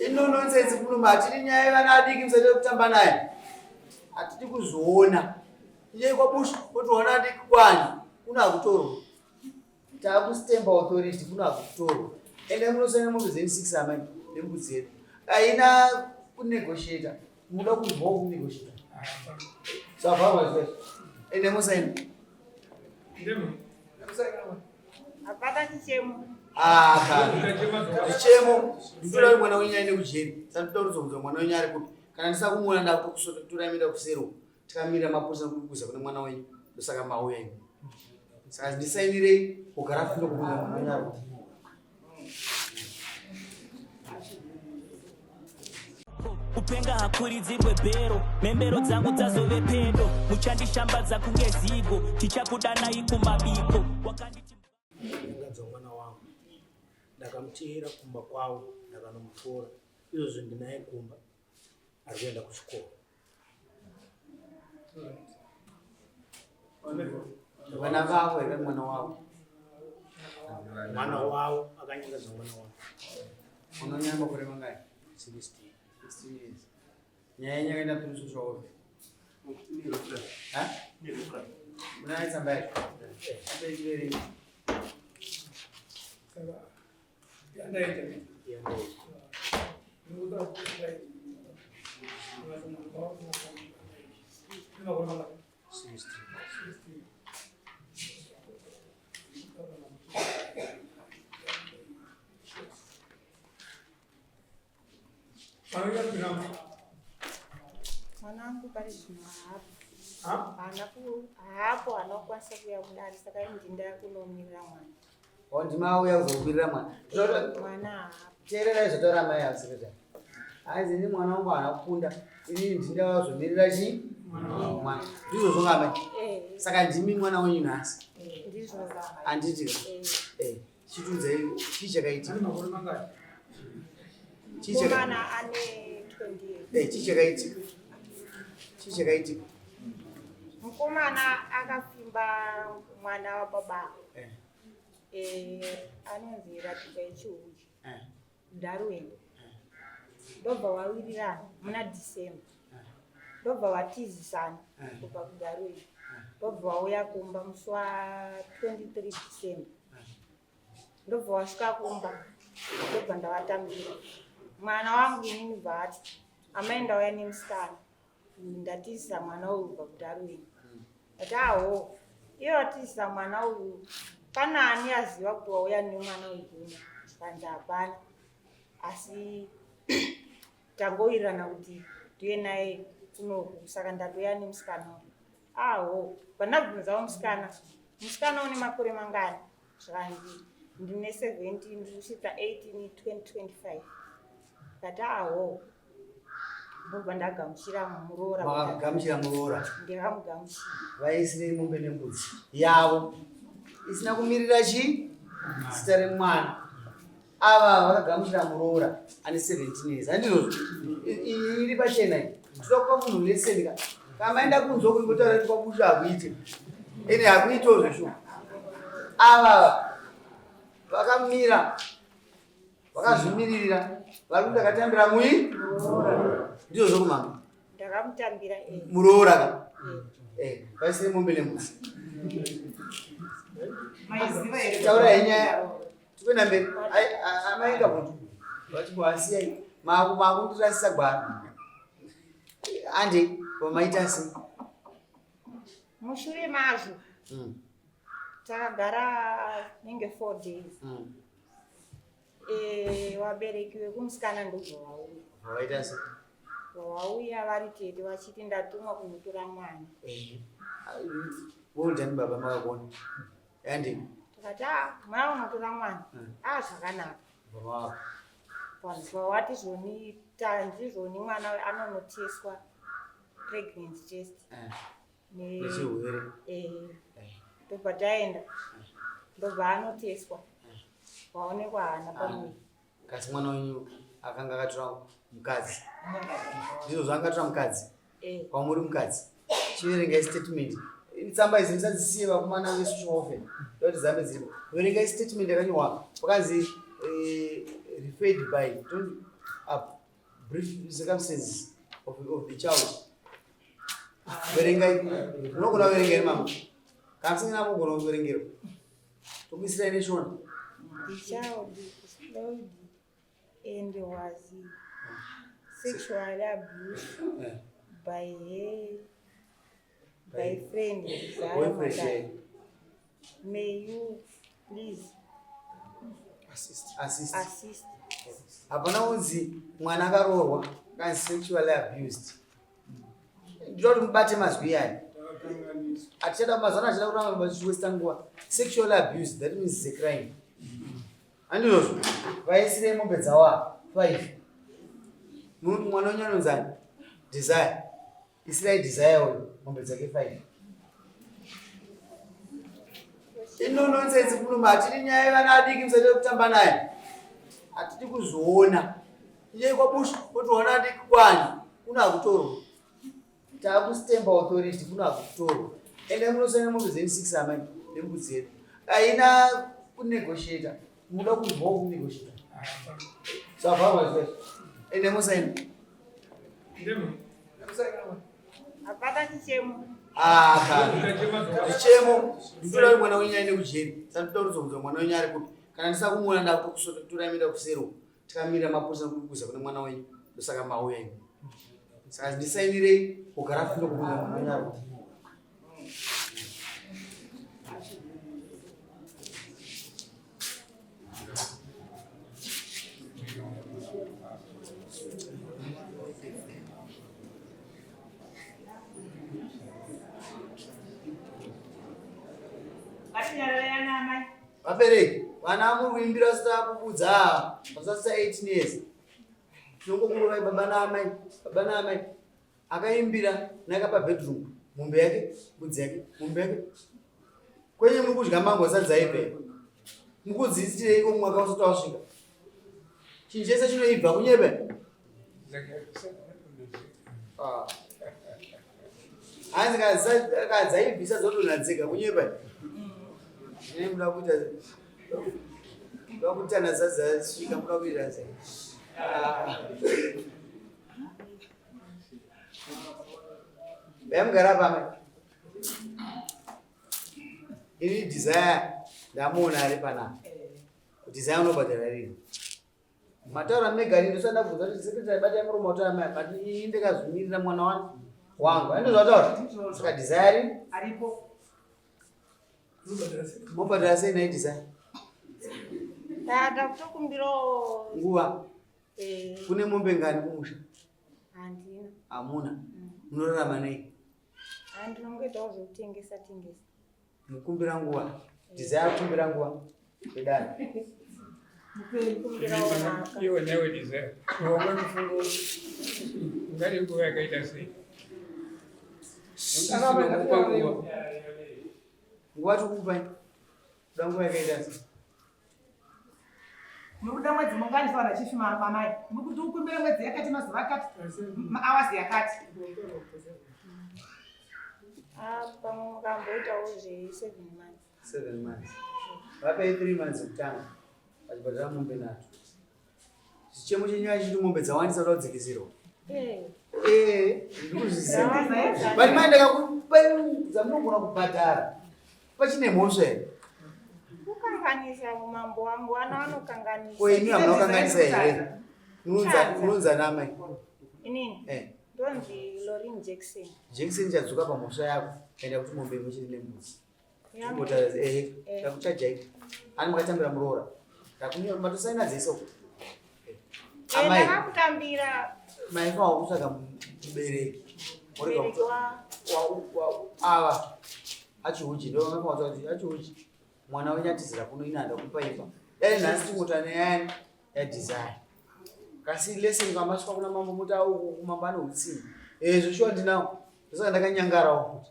Ino nonsense kuno hatidi nyaya yevana adiki musaite kutamba naye. Hatidi kuzoona. Iye kwaBushu kuti wana adiki kwani kuno hakutorwa. Takustemba authority kuno hakutorwa. Ende munosaina mombe dzenyu 6 amai nembudzi yedu. Haina kunegotiator. Muda kunzwa kunegotiator. Savharwa izvozvo. Ende musaina. Ndemo. Hapana chichemo. Zvichemo nditoda kuti mwana wenyu aende kujeri. Saka ndoda kuzobvunza mwana wenyu ari kupi. Kana ndisakumuona ndakutokusotora kusero. Tikamirira mapurisa kukuza kune mwana wenyu. Ndosaka mauya imi. Saka ndisainirei kugara fundo kubvunza mwana wenyu ari kupi. Kupenga hakuridzirwe bhero, mhembero dzangu dzazove pedo, muchandishambadza kunge zigo, tichakudanai kumabiko. Wakanditi Ndakadzwa mwana wangu, ndakamuteera kumba kwavo, ndakanomutora. Izvozvo ndinaye kumba, ari kuenda kuchikoro. Vana vavo here mwana wavo? Mwana wavo akanyengadza mwana wavo. Unonyanya makore mangani? 16. 16 years. Nyaya yenyu yakaenda through social welfare. Ha? Unayo tsamba yacho? Tsamba yechiverenge. Mwanangu pari zvino haapo. Haana ku haapo haana kukwanisa kuuya kudare saka ndinda kunomirira mwana. Oh, ndimauya kuzokumirira mwana. Mwana haapo. Teererai zvataura amai ava secretary. Hanzi ini mwana wangu haana kukunda. Inini ndinda wazomirira chii? Mwana. Ndizvozvo nga amai. Eh. Saka ndimi mwana wenyu nhasi. Ndizvozvo. Handiti ka? Eh. Eh. Chitiudzai chii chakaitika? Chii chaka- Mukomana ane 20 years. Eh, chii chakaitika? Chii chakaitika? Mukomana akapfimba mwana wababa. Eh. Eh, anonzi Ratidzai Chihuchi. Eh. Darwin. Ndobva wawirirana muna December. Ndobva watizisana kubva kuDarwin. Ndobva wauya kumba musi wa 23 December. Ndobva wasvika kumba ndobva ndavatambira. Mwana wangu inini bva ati amai ndauya nemusikana ndatizisa mwana uyu kubva kuDarwin. Ndati aho iye watizisa mwana uyu pana ani aziva kuti wauya nemwana uyu kuno zvikanzi hapana asi tangowirirana kuti tuye naye kunoku saka ndatouya nemusikana uyu aho pandabvunzawo musikana musikana une makore mangani zvikanzi ndine 17 ndikusvitsa 18 2025 ndikati aho ndobva ndagamuchira muroora Makagamuchira muroora. ndakamugamuchira Vaisirei mombe nembudzi yavo isina kumirira chii? Zita remwana. Ava vakagamuchira muroora ane 17 years. Handizvozvo? Iyi iri pachena iyi. Tinoda kupa munhu lesson ka. Kana maenda kunze uko ingotaura kuti kwaBushu hakuite. Ende hakuitewo zveshuwa. Ava vakamira vakazvimiririra vari kuti ndakatambira mui ndizvo zvokumama ndakamutambira eh. muroora ka eh vaisire mombe nembudzi taura yenyaya tikuenda mberi amai kabutu vachikuasiyai makundirasisa gwara ande vamaita sei mushure mazvo takagara nenge 4 days Eh, vabereki vekumusikana ndobva vauya Vaita sei? vauya vari tete vachiti ndatumwa kunotora mwana Eh. Well done baba makagona. Ande tikati a mwana unotora mwana a zvakanaka baba wako. vanhu vawati zvoni tanzi zvoni mwana uyu anonoteswa pregnancy test Eh. Ne- Nechirwere. Eh, ndobva taenda ndobva anoteswa waonekwa haana pamuviri Kasi mwana wenyu akanga akatora mukadzi. Ndizvo zvaanga akatora mukadzi. Eh, Kwamuri mukadzi. Chiverengai statement. Tsamba idzi musadzisiye vakomana vesocial welfare. Ndoti dzambe dziripo. Verengai statement yakanyorwa. Pakanzi eh, referred by. Don't Up. Brief circumstances of the child. Verengai. Unogona kuverenga here mama? Kana musingana kugona kuverengerwa. Tokuisirai neshona. The child is flawed and was sexually abused by her by friend Desire Boyfriend, Matata. eh. May you please Assist. Assist. assist. Hapana kunzi mwana akaroorwa kanzi sexually abused. Ndinoda kuti mubate mazwi aya. Atichada mazuva ano achida kuramba vachiwesta nguva. Sexually abused, that means it's a crime. Handizvozvo. Vaisirei mombe dzavo apa. 5. Munoti mwana wenyu anonzani? Desire. Isirai Desire uyo mombe dzake 5. Ino nonsense kuno hatidi nyaya yevana adiki musaite kutamba naye. Hatidi kuzoona. Iye kwabushu kuti wana adiki kwani kuno hakutorwa. Takustemba authority kuno hakutorwa. Ende munosaina mombe dzenyu 6 amai nembudzi yedu. Haina kunegotiata. Munoda kunzwawo kunegotiata. Zvavharwa izvozvo. Ende musaina. Hapana chichemo. Zvichemo ndinoda kuti mwana wenyu aende kujeri. Saka ndoda kuzobvunza mwana wenyu ari kupi. Kana ndisakumuona ndakutoramira kusero. Tikamirira mapurisa kukuza kune mwana wenyu. Ndosaka mauya imi. Saka ndisainirei kugara fundo kubvunza mwana wenyu ari kupi. Vabereki, vana muri kuimbira vasati kubudza ava, vasati 18 years. Tinongokurovai baba naamai, baba naamai. Akaimbira nakapa bedroom mombe yake, mbudzi yake, mombe yake. Kwenye muri kudya mango sadza ipe. Mukudziitireiko mwaka usati wasvika? Chinhu chese chinoibva kunyebe. Ah. Hanzi kadzaibvisa dzodonha dzega kunyeba. Zvine muda kuita muda kuitana sadza svika muda kuita sei? Ah. Vemugara pamwe. Ini desire ndamuona ari panapa. Desire unobhadhara rini? Mataura mega rini ndosanda kubvunza kuti secretary batai muromo wataura mai but ini ndakazvimirira mwana wani wangu. Andizvo zvataura. Saka desire rini? Aripo. Mobhadhara sei nhai desire? Tata kutokumbirawo Nguva. Eh. Kune mombe ngani kumusha? Handina. Hamuna. Munorarama nei? Handinongoitawo zvekutengesa tengesa. Mukumbira nguva. Desire kukumbira nguva. Pedani. Kumbirawo maka. Iwe newe Desire. Uomwe mufungo ungari nguva yakaita sei? Ndinokupa nguva. Nguva tikukupai. Kuda nguva yakaita sei? Muri kuda mwedzi mungani sawana chifi mamai? Muri kuti ukumbire mwedzi yakati mazuva akati mahours yakati. Ah, pamwe mukamboitawo zve 7 months. 7 months. Vapei 3 months kutanga. Vachibhadhara mombe nhatu. Chichemo chenyu achiti mombe dzawandisa kuda kudzikisirwa. Eh. Eh, ndikuzviziva. But mai ndakakupai dzamunogona kubhadhara. Pachine mhosva here? Kukanganisa mambo wangu, vana vanokanganisa. Ko imi hamuna kukanganisa here? Munonzi ana amai? Inini? Eh. Ndonzi Lorin Jackson. Jackson chadzoka pamhosva yako. Enda kuti mombe imwe chete nembudzi. Chimbotaura eh, Eh. takuchajai. Ani makatambira muroora. Takunyora matosaina dzese uko. Eh, Amai, ndakakutambira maifanirwa kutsvaga mubereki. Morega mubereki wa ava achiuchi ndo vakafanira kuti achiuchi mwana wenyu atizira kuno ini handakupa imba. Dai nhasi tingota neyani ya desire. Kasi lesson kamasvika kuna mambo muti au mambo ane utsinye. Eh zvoshuwa ndinawo. Ndosaka ndakanyangarawo futi.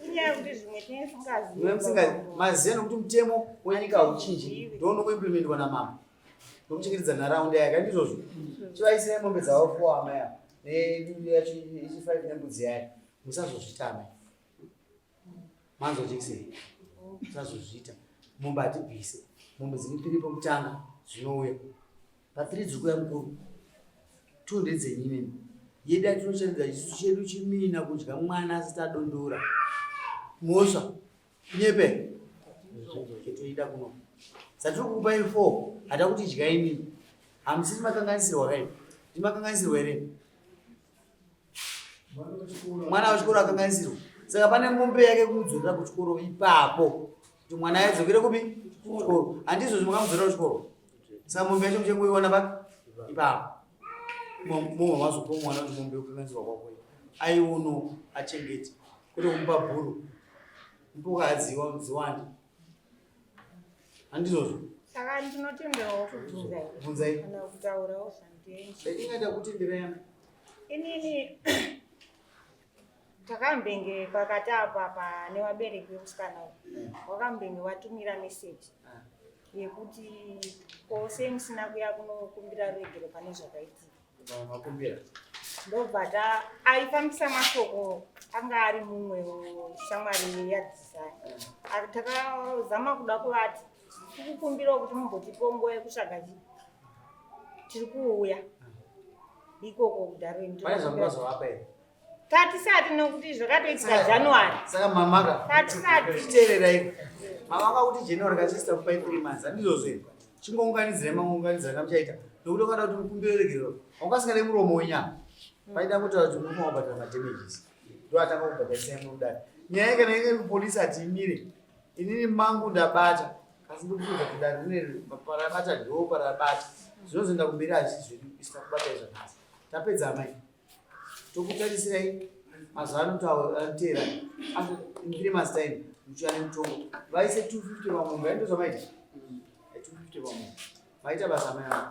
Inyaya yekuti zvimwe tinenge tisingazivi. Mwe musingazi maziva nokuti mutemo wenyika hauchinji ndounongoimplementwa namambo nokuchengetedza nharaunda yake handizvozvo chivaisirai mombe dzavo four amai ava neyacho ichi five nembudzi yayo musazozviita amai manzwa jekiseni musazozviita mombe hatibvise mombe dziri tiri pekutanga dzinouya patiri dziri kuuya mukuru. Two ndedzenyu imimi. Yedu yatinoshandisa isu chedu chimina kudya mwana asati adondora. Mhosva. Nyepe. Chetoida kuno. Satiri kukupai four hata kuti dyai imimi. Hamusiri makanganisirwa kai? Ndimakanganisirwa here? Mwana wechikoro akanganisirwa. Saka pane mombe yake kumudzorera kuchikoro ipapo. Kuti mwana adzokere kupi? Kuchikoro. Handizvo zvimakamudzorera kuchikoro. Saka mombe yacho muchangoiwana papi? Ipapo. Mumwe mazopa mwana kuti mombe yokukanganisirwa kwako iyi. Aiono achengete. Kwete kumupa bhuru. Mupe ukadziwa dziwande. Handizvozvo. Saka ndinotenderawo kubvunza here? Bvunzai. Kana kutaurawo zvandinenge. Ingada kutendera yana. Inini takambenge pakati apa pane vabereki vemusikana uyu wakambenge watumira meseji yekuti ko sei musina kuya kunokumbira ruregero pane zvakaitika. Makumbira. Ndobva ta aifambisa mashoko anga ari mumwe shamwari yaDesire. Takazama kuda kuvati tikukumbirawo kuti mumbotipawo nguva yekutsvaga chi tiri kuuya ikoko kuDarwin. Pane zvamukazovapa here? Tatisati nokuti zvakatoitika January. Saka mamaka. Tatisati. Chiteererai. Mamaka kuti January kachisita kupai 3 months. Handizvozvo here? Chingounganidzirai mangounganidzira kamuchaita. Nokuti wakada kuti mukumbire regerero. Wanga usingade muromo wenyama. Paida kutaura kuti munofanira kubhadhara madamages. Ndoatanga kubhadharisa mudare. Nyaya kana iri kupolisi hatiimire. Inini mangu ndabata. Asi ndikufunga kuti dare rine parabata ndo parabata. Zvinozoenda kumberi hazvisi zvedu isina kubata izvanhasi. Tapedza amai. Tokutarisirai mazuva anoteera after in 3 months time muchiva nemutongo. Vaise 250 pamombe. Aindozva maita? 250 pamombe. Maita basa amai vangu.